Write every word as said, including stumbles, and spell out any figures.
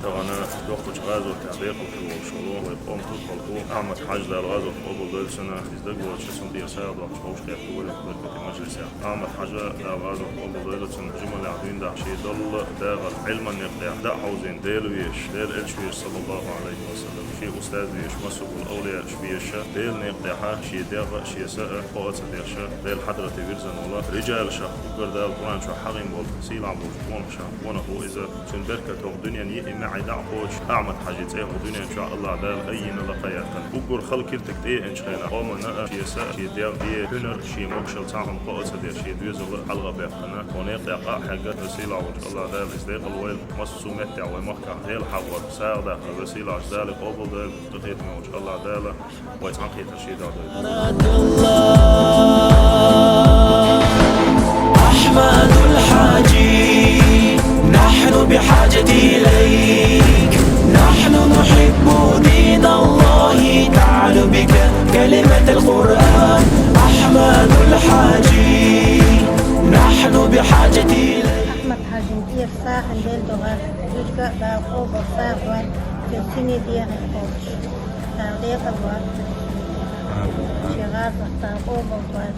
Тахана доккхача гӀазотехь декъалхир волуш волу вай къоман турпалхо Ахьмад-Хьаьжа, Дала гӀазот къобалдойла цуьнан, иза дагаволча цунна тӀера сагӀа доккхуш къахьега вай беркате мажлисехь. Ахьмад-Хьаьжа, Дала гӀазот къобалдойла цуьнан, жималехь дуьйна дахьа шен доллу дагӀар Ӏилманан некъа тӀехь дӀа а хьовзийна, Делан везаш, Делан Элча везаш, саллаллаху Ӏалайхи ва саллам, шен устаз везаш, массо а болу авлияаш везаш, Делан некъа тӀехь шен дегӀ а, шен са а кхоа ца деш, Делан хьадрате вирзина волу, риджалашах уггар Дала Къуръан чохь хьахийна болу сийлахь болчу къонахашах къонах ву иза. Цуьнан беркатах дуьненан йиъ маьӀӀе дӀа а кхочуш, Ахьмад-Хьаьжин цӀе хӀокху дуьнен чохь АллахӀа Дала айина лакхаяьккхина. Уггар хала киртиг тӀееанчу хенахь къомана а шен са а, шен дегӀ а, шен хьуьнар а, шен могушалла цхьа а хӀума кхоа ца деш, шен доьзал а хьалха а баьккхина, хӀокху некъа тӀехь къа а хьегна, вай сийлахь волчу АллахӀа Дала иза декъал войла. Массо а меттехь вай махкахь Дела хьахор сагӀа дахар вай сийлахьчу Дала къобалдойла, къинхетаме волчу АллахӀа Дала вай цхьаьнакхетар шен догӀу дойла. أحمد الحاجي، نحن بحاجة إليك، نحن نحب دين الله، تعلو بك كلمة القرآن. أحمد الحاجي، نحن بحاجة إليك. Ахьмад-Хьаьжин тӀера сагӀина Дела догӀа, уьш а Дала къобал сагӀа ван, цуьнан сине дегӀе кхочуш. Дала декъал ван. Шен гӀазот Дала къобал ван.